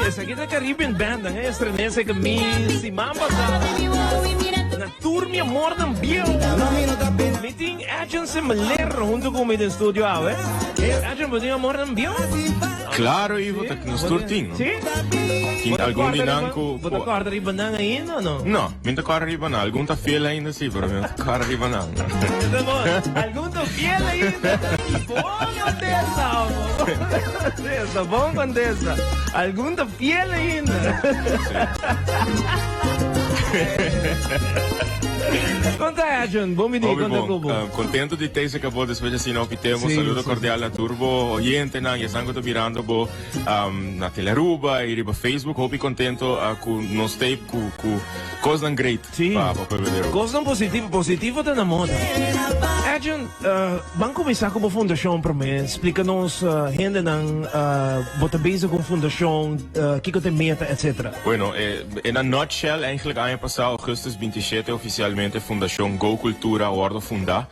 Esaki ta Caribbean Band, nan a estrené esaki mi siman pasá. Na tur mi amornan bieu. Mi tin Edjean Semeleer hunto ku mi den studio awe. Edjean, bo tin amornan bieu? Claro, Ivo, ta nos tur tin, no? Sí? Tin algun di nan ku. Bo ta kòrda riba nan ainda o no? No, mi no ta kòrda riba nan. Algun ta fiel ainda sí, pero mi no ta kòrda riba nan. Ta bon. Algun ta fiel ainda. Bon kontesta, amo. Bon kontesta, bon kontesta. Algun ta fiel ainda. Kon ta, Edjean? Bon bini, Hopi kon ta bon. ku bo? Contento di tei se bo despues di asina hopi tempo. Sí, Saludo sí, cordial na tur bo oyentenan y esnan cu ta mirando bo na Telearuba y riba Facebook. Hopi contento cu nos tei cu cu cosnan great Sí. pa pa pueblo di Aruba. Cosnan positivo, positivo ta na moda. Edjean, ban cuminsa cu bo fundacion prome. Splica nos hendenan bo ta bezig cu un fundacion, kico ta e meta, etcetera. Bueno, in a nutshell, eigenlijk aña pasá, augustus 27, oficialmente Fundacion Go Cultura a wordo fundá.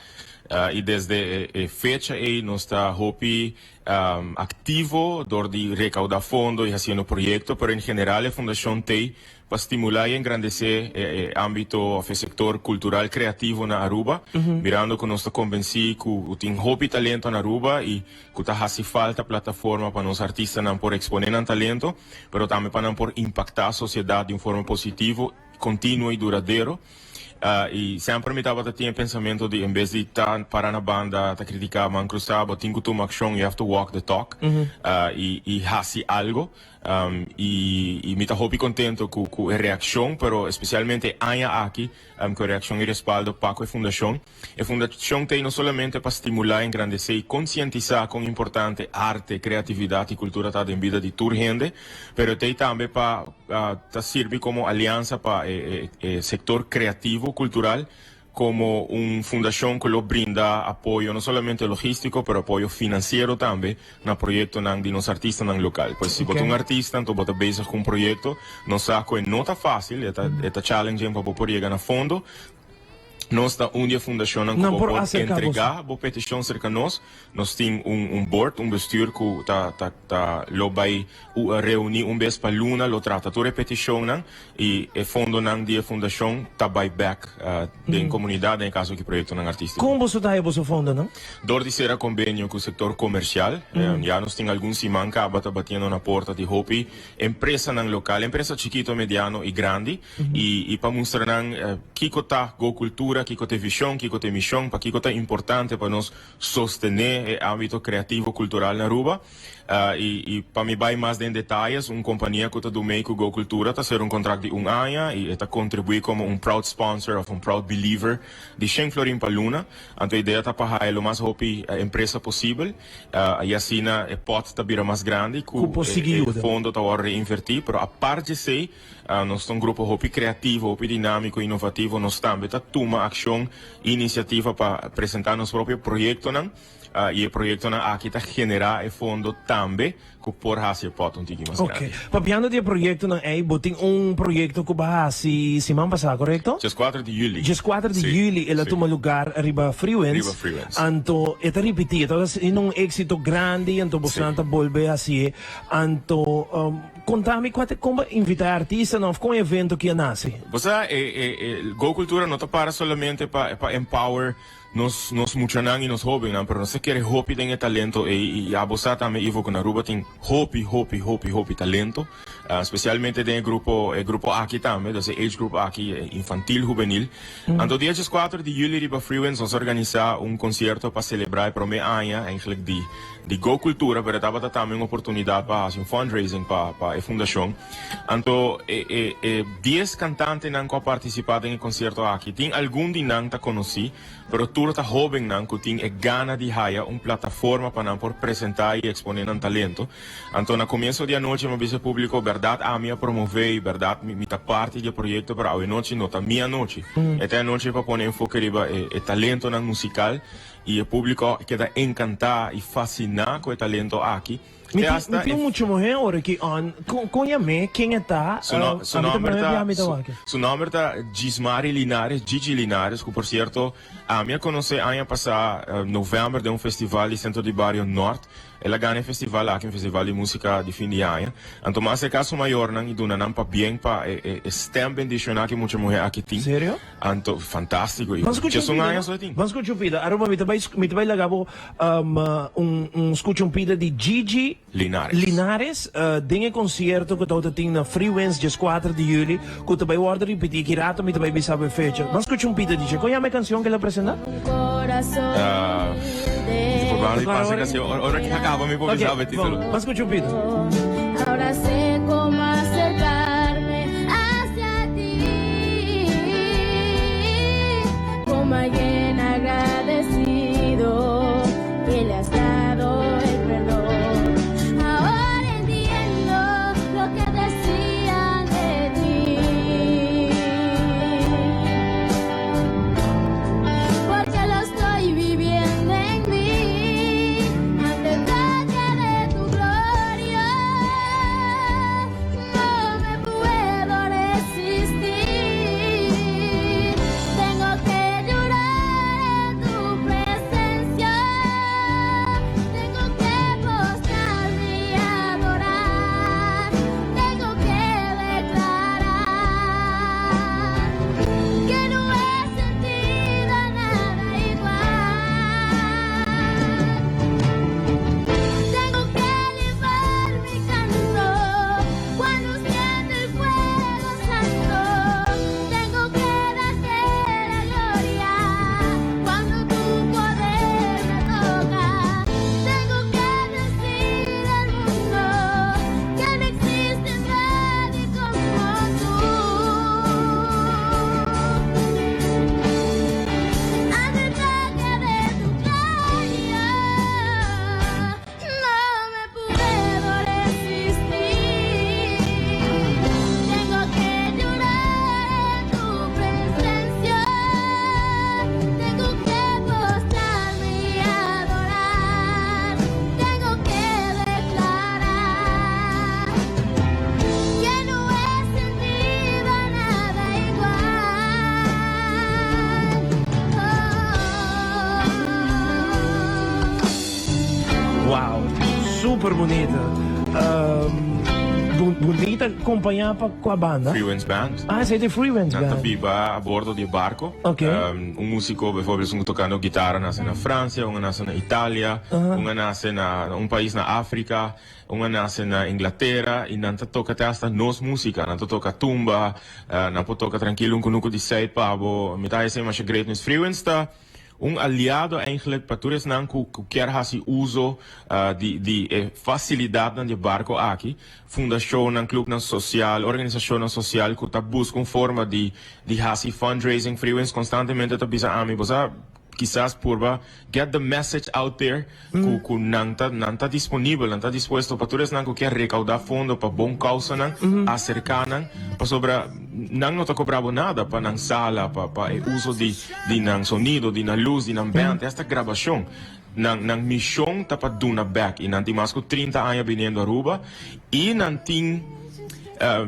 Y desde e fecha ey nos ta hopi activo door di recauda fondo y haciendo proyecto, pero en general e fundacion t'ey pa stimula y engrandece e ambito of e sector cultural creativo na Aruba, mirando cu nos ta convenci cu tin hopi talento na Aruba y cu ta haci falta plataforma pa nos artistanan por expone nan talento, pero tambe pa nan por impacta sociedad di un forma positivo, continuo y duradero. Y semper mi tabata tin e pensamento di en bes di ta para na banda ta critica man cruza, bo tin cu tuma accion, you have to walk the talk, y y haci algo. Y y mi ta hopi contento cu cu e reaccion, pero especialmente e aña aki cu e reaccion y respaldo pa cu e fundacion. E fundashon t'ei no solamente pa stimulá, engrandesé i konsientisá kon importante arte, kreatividat i kultura ta den bida di tur hende, pero t'ei tambe pa ta sirbi komo aliansa pa e e sektor kreativo kultural komo un fundashon ku lo brinda apoyo no solamente logístiko pero apoyo finansiero tambe na proyektonan di nos artistanan lokal. Pues si bo ta un artista anto bo ta bezig ku un proyekto, nos sa ku e no ta fásil, e ta e ta challenging pa bo por yega na fondo. Nos ta un di e fundashonnan ku Nan bo por por aserká boso. entregá bo petishon serka nos. Nos tin un un board, un bestuur ku ta ta ta lo bai reuní un bes pa luna, lo trata tur e petishonnan i e fondonan di e fundashon ta bai bèk den komunidat, den e kaso aki proyektonan artístiko. Kon boso ta haña boso fondonan? Dor di sera kombenio ku sektor komersial, ya nos tin algun siman kaba ta batiendo na porta di hopi empresanan lokal, empresa chikito, mediano i grandi, I pa mustra nan kiko ta Go Cultura, kiko ta e vision, kiko ta e mision, pakiko ta importante pa nos sostene e ambito creativo cultural na Aruba. I pa mi bai mas den detayes, un compania cu ta dumey cu Go Cultura ta hacer un contract di un aña y e ta contribui como un proud sponsor of un proud believer di shen florin pa luna. Anto e idea ta pa haya lo mas hopi empresa posibel y asina e pot ta bira mas grandi cu e fondo ta worde reinverti. Pero apart di esey, Nos ta un grupo hopi creativo, hopi dinamico, innovativo. Nos tambe ta tuma accion y iniciativa pa presenta nos propio proyectonan y e proyectonan aki ta genera e fondo tambe cu por haci e pot un tiki mas grandi. Ok. Papiando di e proyectonan ey, bo tin un proyecto cu bo a haci siman pasa, corecto? Djescuater di juli. Djescuater di juli el a tuma lugar riba Freewinds. Riba Freewinds. Anto e ta ripiti, e ta siendo un exito grandi, anto bosonan ta bolbe haci'e. Anto. Konta mi kua ta kon bo invita e artistanan of kon e evento ki a nase? Bo sa, e e e Go Cultura no ta para solamente pa pa empower nos nos muchanan y nos hobennan, pero nos ta kere hopi den e talento ey y abo sa tambe Ivo cu na Aruba tin hopi hopi hopi hopi talento, specialmente den e grupo e grupo aki tambe, dus e age group aki infantil hubenil. Anto dia dieskuater di juli riba Freewinds nos a organisa un concierto pa celebra e prome aña eigenlijk di Di Go Cultura, pero e tabata tambe un oportunidad pa haci un fundraising pa pa e fundacion. Anto e e e dies cantantenan cu a participa den e concierto aki, tin algun di nan ta conoci, pero tur ta hobennan cu tin e gana di haya un plataforma pa nan por presenta y expone nan talento. Anto na comienzo di anochi mi a bisa e publico, berdad ami a promove y berdad mi mi ta parti di e proyecto, pero awe nochi no ta mi anochi. E ta e anochi pa pone enfoke riba e e talentonan musical. Y e publico a keda encanta y fascina cu e talento aki. Mi Te tin, hasta mi tin e. un mucho muhe ora ki on, con, con yam'é, ken e ta, Su no, su a mi ta nomber prome ta, bia mi ta su, wak. su nomber ta Gismari Linares, Gigi Linares, cu por cierto ami a conoce aña pasa november den un festival di Centro di Bario Noord. El a gana e festival aki, un festival di musica di fin di aña. Anto mi a acerca su mayornan y duna nan pabien pa e e stem bendiciona cu e mucha muhe aki tin. Serio? Anto, fantastico. Y Ban scucha un djes un pida, aña no? so e tin. Ban scucha un pida. Aruba, mi ta bay, mi ta bay laga bo un, un scucha un pida di Gigi Linares. Linares den e concierto cu tawata tin na Freewinds djes cuater di juli, cu ta bay wordo ripiti. Ki rato mi ta bay bisa bo e fecha. Ban scucha un pida di dje. Con yama e cancion cu el a presenta? Mi por banda di pasa e cancion. Ora cu acaba mi por bisa bo e titulo. Ok, bon. Ban scucha un pida. Ahora sé cómo acercarme hacia ti, como alguien agradecido que le has dado el perdón. Ahora entiendo lo que decían de ti, porque lo estoy viviendo en mí. Ante el toque de tu gloria, no me puedo resistir. Tengo que llorar en tu presencia. Tengo que postrarme y adorar. Tengo que declarar que no he sentido nada igual. Tengo que elevar mi canto cuando siento el fuego santo. Tengo que darte la gloria cuando tu poder me toca. Tengo que decir al mundo que no existe nadie como tú. Ante el toque de tu gloria, no me puedo resistir. Tengo que llorar en tu presencia. Tengo que postrarme y adorar. Tengo que declarar que no he sentido nada igual. Oh. Wow, super bunita. Bunita acompaña pa cua banda? Freewinds Band. Ah, esey ta e Freewinds Nan ta Band. biba a bordo di e barco. Ok. Un musico bijvoorbeeld esun tocando guitara nace na Francia, un a nace na Italia, un a nace na un pais na Africa, un a nace na Inglatera y nan ta toca te hasta nos musica. Nan ta toca tumba, nan por toca trankilo un cunucu di sei pa bo. Mi ta haya esey masha great. Nos Freewinds ta un aliado eigenlijk pa tur esnan cu kier haci uzo di di e facilidadnan di e barco aki, fundacionnan, clubnan social, organisacionnan social cu ta busca un forma di di haci fundraising. Freewinds constantemente ta bisa ami, bo sa kisas purba get the message out there cu cu nan ta nan ta disponibel, nan ta dispuesto pa tur esnan cu kier recauda fondo pa bon causanan, acerca nan, pasobra nan no ta cobra bo nada pa nan sala, pa pa e uso di di nan sonido, di nan luz, di nan band, te hasta grabacion. Nan nan mision ta pa duna bek y nan tin mas cu 30 aña biniendo Aruba y nan tin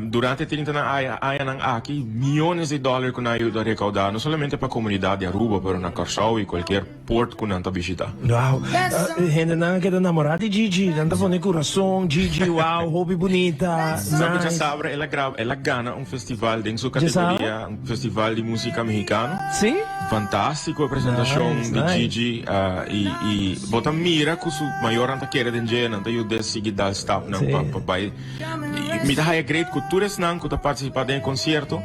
durante e 30 añanan aki miyones di dollar cu nan a yuda recauda no solamente pa comunidad di Aruba pero na Corsou y cualkier port cu nan ta bishita. Wow, hendenan a keda namora di Gigi, nan ta pone curason, Gigi wow, hopi bunita, Sa cu nice. djasabra el a graba, el a gana un festival den su Djasabra? categoria, un festival di musica mexicano. Si? Fantastico e presentacion Nice, di nice. Gigi y y bo ta mira cu su mayornan ta kere den dje, nan ta yud'é sigui dal stapnan Sí. pa pa bay. Y mi ta haya great cu tur esnan cu ta participa den e concierto,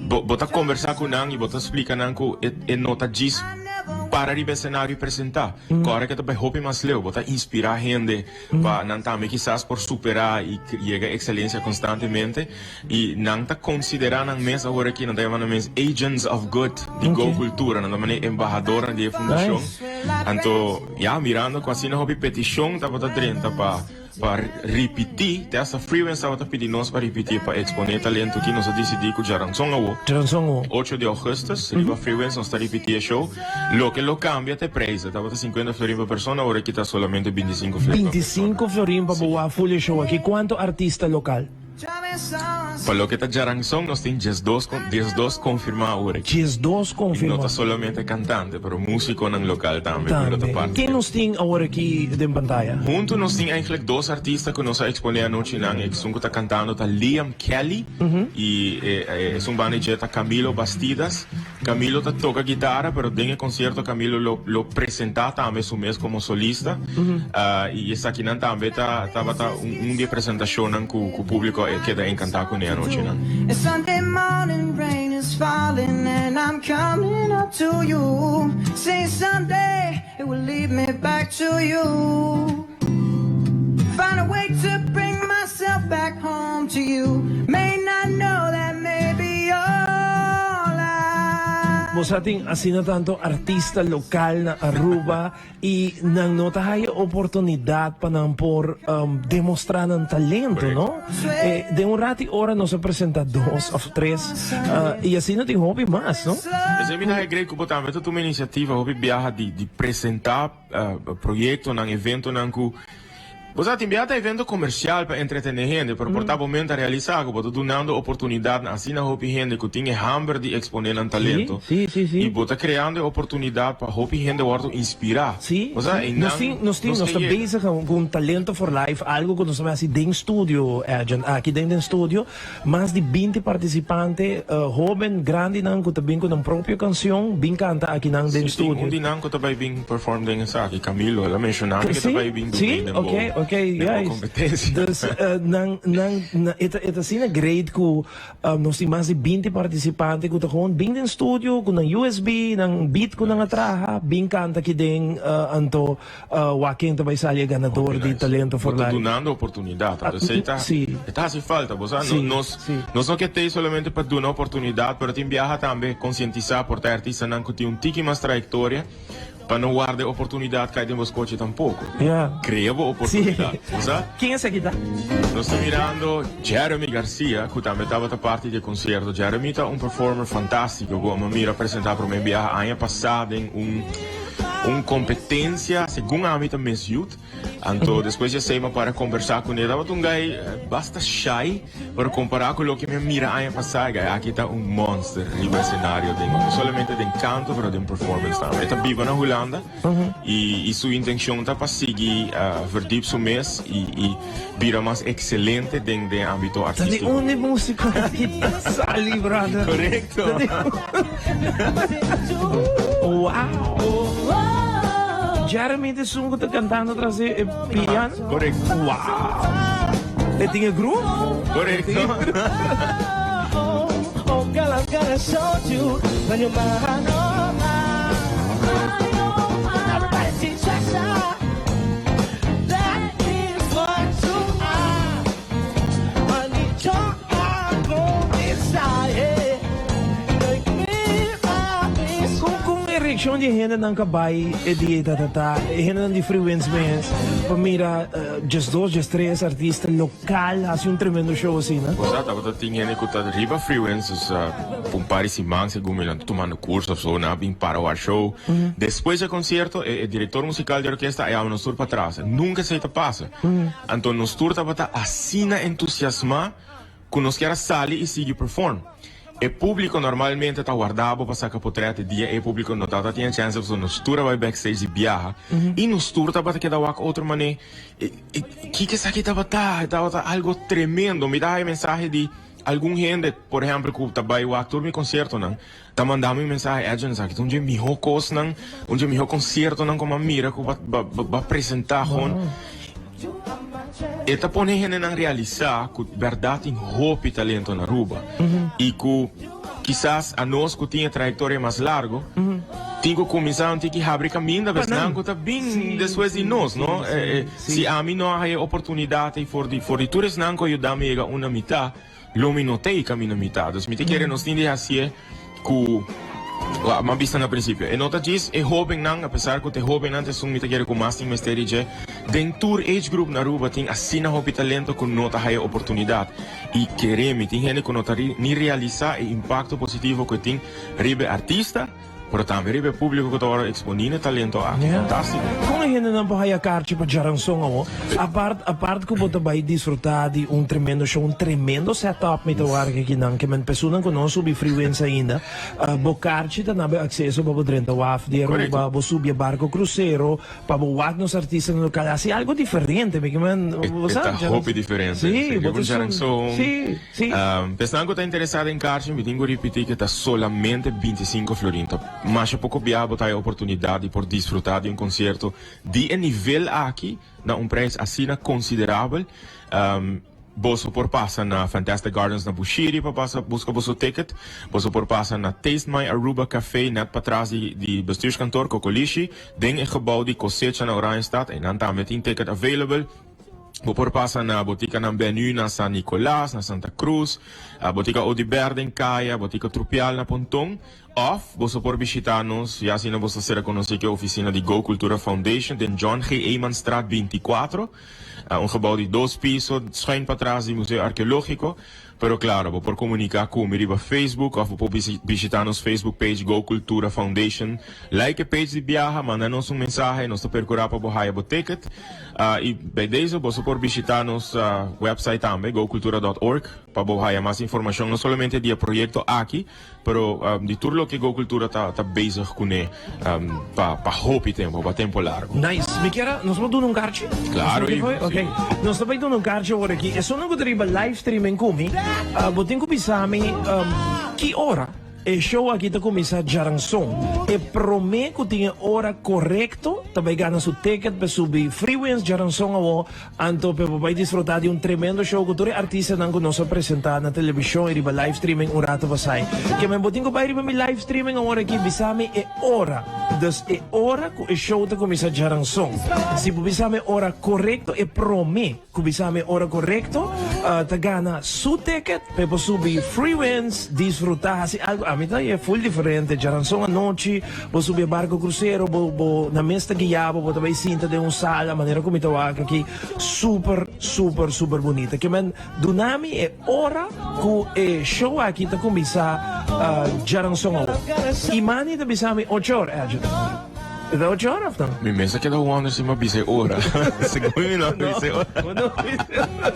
bo bo ta conversa cu nan y bo ta splica nan cu e e no ta djis para riba e escenario y presenta. Ora ke ta bay hopi mas leu, bo ta inspira hende pa nan tambe kisas por supera y yega excelencia constantemente. Y nan ta considera nan mes awor aki, nan ta yama nan mes agents of good di Go Cultura, nan ta manera embahadornan di e fundacion. Anto, ya, mirando cu asina hopi peticion tabata drenta pa pa ripiti, te hasta Freewinds tabata pidi nos pa ripiti pa expone e talento aki, nos a dicidi cu djaranzon awo, ocho di augustus, riba Freewinds nos ta ripiti e show. Loke lo cambia ta e prijs, e tabata cincuenta florin pa persona, awor aki ta solamente binticinco florin pa persona. Binticinco florin pa bo wak full e show aki. Cuanto artista local? Pa loke ta djaranson nos tin 12 12 konfirmá awor aki. 12 I no konfirmá. ta solamente kantante, pero músikonan lokal tambe ku lo ta Tambe. parti Ken den. nos tin awor aki den pantaya? Huntu nos tin eigenlijk dos artista ku nos a eksponé anochinan. Esun ku ta kantando ta Liam Kelly i esun banda dje ta Camilo Bastidas. Camilo ta toca guitara, pero den e concierto Camilo lo lo presenta tambe su mes como solista. Y esakinan tambe ta tabata un un di e presentacionnan cu cu publico a keda encanta cune anochinan. It's Sunday morning, rain is falling and I'm coming up to you. Say someday it will lead me back to you. Find a way to bring myself back home to you. May not know that maybe all I. Bo sa tin asina tanto artista local na Aruba y nan no ta haya oportunidad pa nan por demostra nan talento, no? Den un rati ora nos a presenta dos of tres y asina tin hopi mas, no? Esei mi ta haya great cu bo tambe ta tuma iniciativa hopi biaha di presenta Proyectonan, eventonan cu bo sa tin bia ta evento comercial pa entretene hende, pero por ta bo men ta realisa cu bo ta dunando oportunidadnan asina hopi hende cu tin e hamber di expone nan talento y bo ta creando e oportunidad pa hopi hende wordo inspira. Bo sa, y nan Nos tin, nos tin, nos nos ta ta yega. bezig cu un Talento for Life, algo cu nos ta haci den studio, Edjean, aki den den studio. Mas di 20 participante, hoben, grandinan cu ta bin cu nan propio cancion, bin canta akinan den Si, tin studio. un di nan cu ta bay bin perform den esaki, Camilo, el a menciona mi cu ta bay bin Si? dune den bo, Ok, ok, den bo juist. competencia. Dus nan, nan, nan, e ta, e ta asina great cu nos tin mas di 20 participante cu ta gewoon bin den studio cu nan USB, nan beat cu nan a traha, bin canta aki den, anto Wak ken ta bai sali e ganador di Talento for Bo ta Life. dunando oportunidad. Anto esei ta, Sí. e ta hasi falta. Bo sa, Sí, nos, sí. nos no ke tei solamente pa duna oportunidad, pero tin biaha tambe konsientisá por ta e artistanan ku tin un tiki mas trayektoria pa no warda e oportunidad kai den bo skochi tampoko. Ja. Krea bo oportunidad. Sí. Bo sa? Ken esaki ta? Nos ta mirando Jeremy Garcia, ku tambe tabata parti di e konsierto. Jeremy ta un performer fantástiko ku amo mira presentá promé biaha aña pasá den un. Un competencia segun ami ta Miss Youth. Anto despues di esey mi a para conversa cu ne. Tabata un guy basta shy, pero compara cu loke mi a mira aña pasa e guy aki ta un monster riba escenario den no solamente den canto pero den performance tambe. E ta biba na Hulanda y y su intencion ta pa sigui verdiep su mes y y bira mas excelente den den ambito Ta di artistico. unda e musico aki ta sali brother? Correcto. Wow! Jeremy ta esun ku ta kantando tras di e piano? Korekto. Wow! E tin e groove? Korekto. Kon kon e reakshon di e hendenan ka bai e dia ta ta ta e hendenan di Freewinds mes pa mira djesdos djestres artista lokal hasi un tremendo show asina? Bo sa tabata tin hende ku ta riba Freewinds dus pa un par di siman segun mi nan ta tumando curso of so nan a bin para wak show. Despues di e concierto e director musical di orkesta a yama nos tur patras. Nunca esei ta pasa. Anto nos tur tabata asina entusiasma ku nos kier a sali i sigui perform. E públiko normalmente ta warda bo pa saka potrèt e dia e públiko no tabata tin e chèns pasobra nos tur a bai backstage di biaha i nos tur tabata keda wak otro manera kiko esaki tabata? E tabata algo tremendo. Mi ta haya mensahe di algun hende por ehèmpel ku ta bai wak tur mi konsiertonan ta manda mi un mensahe Edjean esaki ta un dje mihó kosnan un dje mihó konsiertonan ku mi a mira ku bo a presentá gewoon. E ta pone hendenan realisá ku bèrdat tin hopi talento na Aruba i ku kisas anos ku tin e trayektoria mas largu tin ku kuminsá un tiki habri kaminda pa esnan ku ta bin despues di nos, no? Si ami no a haya e oportunidat ei for di for di tur esnan ku a yuda mi yega unda mi ta, Lo mi no ta e camino mitad. Dus mi ta kere nos tin di hacié cu mi a bisa na principio. E no ta djis e hobennan, apesar cu ta e hobennan ta esun mi ta kere cu mas tin mester di dje. Den tur age group na Aruba tin asina hopi talento cu no ta haya oportunidad. Y kere mi, tin hende cu no ta ni realisa e impacto positivo cu e tin riba e artista, pero tambe riba e publico cu ta worde exponi na e talento aki. Fantastico. Kon e hendenan por haya karchi pa djaranson awo? Apart apart ku bo ta bai disfrutá di un tremendo show, un tremendo setup mi ta wak akinan, ke men personan ku no a subi Freewinds ainda, bo karchi ta na bo akseso pa bo drenta waf di Aruba, bo subi e barko krusero, Pa bo wak nos artistanan lokal hasi algo diferente, mi ke men, bo E sa, ta djaranson. hopi diferente. Sí, bo Riba ta un sun, djaranson. sí, sí. Esnan ku ta interesá den karchi, mi tin ku ripití ku ta solamente 25 florin. Ta masha poko bia bo ta haña oportunidat di por disfrutá di un konsierto di e nivel aki na un prijs asina konsiderabel. Boso por pasa na Fantastic Gardens na Bushiri pa pasa busca boso ticket. Boso por pasa na Taste My Aruba Cafe net patras di di bestuurskantoor Cocolishi den e gebouw di Cosecha na Oranjestad. Einan tambe tin ticket available. Bo por pasa na botikanan Benu na San Nicolas, na Santa Cruz, botika Odibert den Caya, botika Trupial na Ponton. Of boso por bishita nos, ya asina boso ta ser conoci cu e oficina di Go Cultura Foundation den John G. Emanstraat 24. Un gebouw di dos piso, schuin patras di Museo Arkeologico. Pero claro, bo por comunica cu mi riba Facebook of bo por bishita nos Facebook page Go Cultura Foundation. Like e page di biaha, manda nos un mensahe, nos ta percura pa bo haya bo ticket. Y bij deze boso por bishita nos website tambe, gocultura dot org, pa bo haya mas informacion no solamente di e proyecto aki, Pero di tur loke Go Cultura ta ta bezig kuné pa pa hopi tempo, pa tempo largo. Nice. Mi kier a, nos por duna un karchi? Claro, Ivo, si. Ok. Nos ta bai duna un karchi awor aki. Esunnan ku ta riba live streaming ku mi, bo tin ku bisa mi ki ora e show aki ta kuminsá djaranson. E promé ku tin e ora korekto ta bai gana su ticket pa subi Freewinds djaranson awor. Anto pe bo bai disfruta di un tremendo show cu tur e artistanan cu nos a presenta na television y riba live streaming un rato pasai. Ke men bo tin cu bai riba mi live streaming awor aki bisa mi e ora. Dus e ora cu e show ta cuminsa djaranson. Si bo bisa mi e ora corecto e prome cu bisa mi e ora corecto ta gana su ticket pe por subi Free Winds disfruta haci algo. Ami ta e full diferente djaranson anochi. Bo subi e barco crucero, bo bo nan mes ta guia bo, bo ta bay sinta den un sala manera cu mi ta wak aki, super super super bunita. Ke men duna mi e ora cu e show aki ta cuminsa djaranson awor. Imani ta bisa mi ocho or, Edgin. E ta ocho or of no? Mi mes a keda wonder si mi a bisa e ora. Segun mi no a bisa e ora. Bo no a bisa e ora.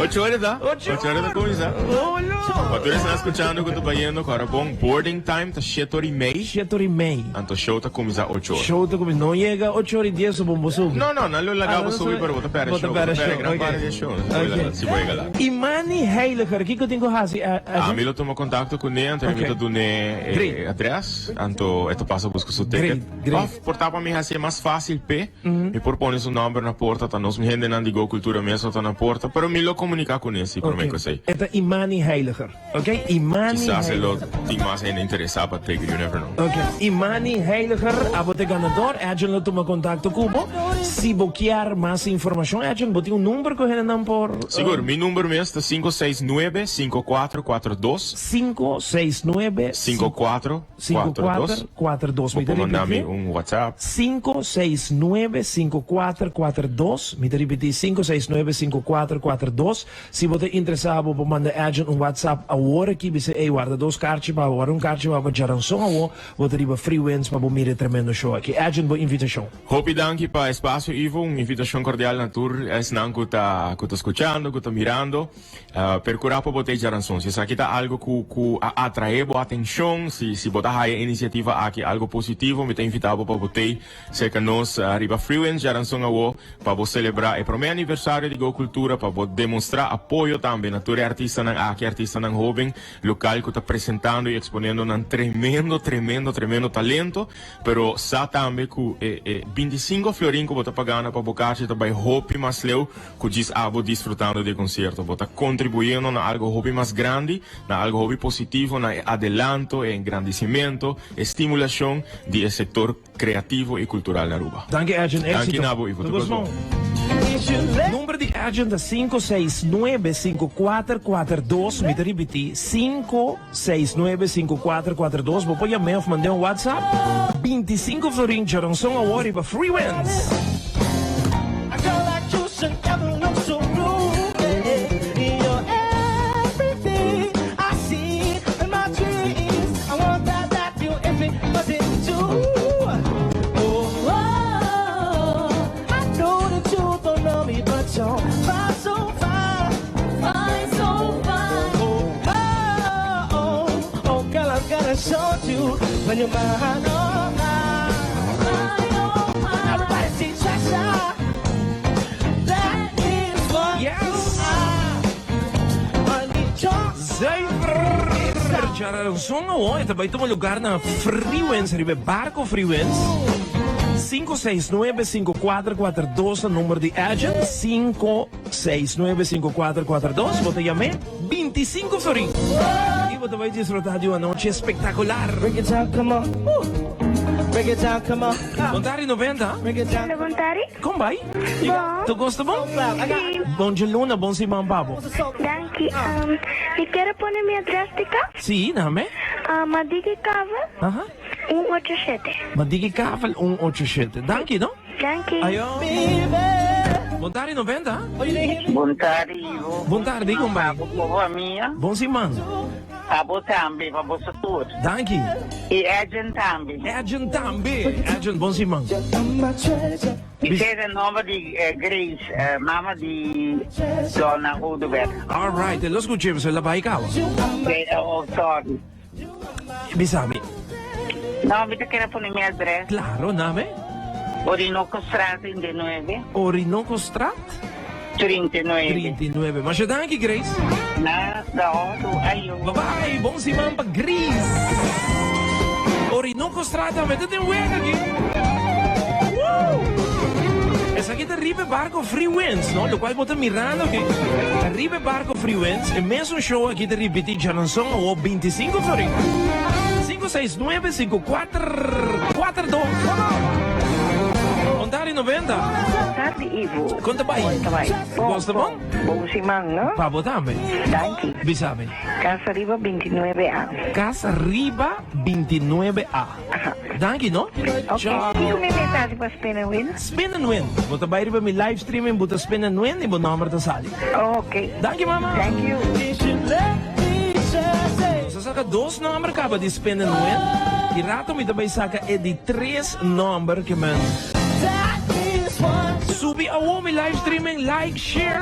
Ocho ora ta? Ocho ora ta cuminsa. Olo! Pa tur esnan scuchando cu ta bayendo cu ora bon, boarding time ta shete ora y mei. Shete ora y mei. Anto show ta cuminsa ocho ora. Show ta cuminsa. No yega ocho ora y dies o bon bo subi. No, no, nan lo laga bo subi pero bo ta perde show. Bo ta perde gran parte di e show. Si bo yega laat. Imani Heiliger, kico tin cu haci? Ami lo tuma contacto cu ne, anto mi ta dune e adres, anto e ta pasa busca su ticket. Of por ta pa mi haci e mas facil p'e. Mi por pone su nomber na porta, ta nos hendenan di Go Cultura mes lo ta na porta, pero mi lo comunica cune si prome cu esey. E ta Imani Heiliger, ok? Imani Kisas e lo tin mas hende interesa pa take, you never know. Ok, Imani Heiliger, abo ta e ganador, Edjean lo tuma contacto cu bo. Si bo kier mas informacion, Edjean, bo tin un number cu hendenan por. Sigur, mi number mes ta 569 5442. 569 54. 54 42. Bo por manda mi un WhatsApp. 569 5442. Mi ta ripití, 569 5442. Si bo ta interesá bo por manda Edjean un WhatsApp awor aki, bisa ey warda dos karchi pa bo, warda un karchi pa bo djaranson awor, bo ta riba Freewinds pa bo mira e tremendo show aki. Edjean, bo invitashon. Hopi danki pa espasio Ivo, un invitashon kordial na tur esnan ku ta ku ta skuchando, ku ta mirando. Percura pa bo ta e djaranson. Si esaki ta algo cu cu a atrae bo atencion, si si bo ta haya e iniciativa aki algo positivo, mi ta invita bo pa bo tei cerca nos riba Freewinds djaranson awo pa bo celebra e prome aniversario di Go Cultura, pa bo demostra apoyo tambe na tur e artistanan aki, artistanan hoben local cu ta presentando y exponiendo nan tremendo, tremendo, tremendo talento. Pero sa tambe cu e e 25 florin cu bo ta pagando pa bo kaartje ta bay hopi mas leu Cu djis abo disfrutando di e concierto, bo ta contribuyendo na algo hopi mas grandi, na algo hopi positivo, na e adelanto, e engrandicimento, e stimulacion di e sector creativo y cultural na Aruba. Danki Edjean, Danki éxito. na bo Ivo, Tur tur cos cos bon. bon. Number di Edjean ta 5695442, mi ta ripiti, 5695442, bo por yam'é of mand'é un WhatsApp. 25 florin djaranson awor riba Freewinds. Yes! Zuiver! Djaranson awor e ta bai tuma lugar na Freewinds, riba e barco Freewinds. 569-5442 ta number di agent. 569-5442. Bo ta yam'é 25 florin. I bo ta bai disfruta di un anochi espectacular. Bon tardi 90. Hallo, bon tardi. Kon bai? Bon. Tu gosta bon? Si. Bon djaluna, bon siman pa bo. Danki. Um, mi kier a pone mi adres di kas. Si, name. Um, Madiki Kavel, Aha. 187. Madiki Kavel, 187. Danki, no? Danki. Ayo. Bon tardi, 90. Bon tardi, Ivo. Bon tardi, kon bai? Pa bo ku famia. Bon siman. Pa bo tambe, pa boso tur. Danki. I Edjean tambe. Edjean tambe. Edjean, bon siman. Mi sey e nomber di Grace, mama di Donna Oduber. All right, e lo scuché, pasobra el a bai caba. Oh, sorry. Bisa mi. No, mi ta kere pone mi adres. Claro, name. Orinoco Straat 39. Orinoco Straat? 39. 39. Masha danki, Grace. Na, da otro. Ayo. Bye bye. Bon siman pa Grace. Orinoco Straat tambe ta den wega aki. Woo! Esaki ta riba e barco Free Winds, no? Locual bo ta mirando aki. Ta riba e barco Free Winds. E mesun show aki ta ripiti djaranson awo 25 florin. 5 6 9 5 4 4 2. Ontari 90. Tardi Ivo. Kon ta bai? Kon ta bai? Bon, Bos ta bon? Bon siman, no? Pa bo tambe. Danki. Bisa mi. Casa Riba 29 A. Casa Riba 29 A. Aha. Danki, no? Ok. Chao. Kiko mi mester hasi pa spin and win? Spin and win. Bo ta bai riba mi live streaming, bo ta spin and win i bo nomber ta sali. Ok. Danki, mama. Thank you. Nos a saka dos nomber kaba di spin and win. I rato mi ta bai saka e di tres nomber ke men. Subi awo mi live streaming, like, share.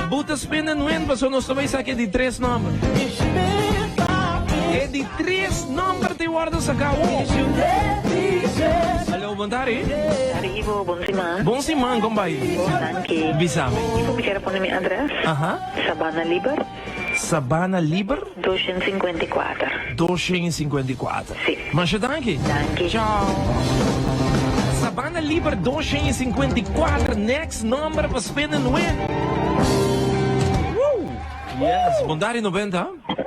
Buta spin and win paso nos ta bai saka e di tres nomber. E di tres nomber ta wordo saka awo. Alo, bon tardi. Tardi Ivo, bon siman. Bon siman, kon bai? Bon, danki. Bisa mi. Ivo, mi kier a pone mi adres. Aha. Sabana Liber. Sabana Liber. 254. 254. Si. Masha danki. Danki. Chao. Sabana Liber 254 next number pa spin and win. Woo! Yes, Bondari 90.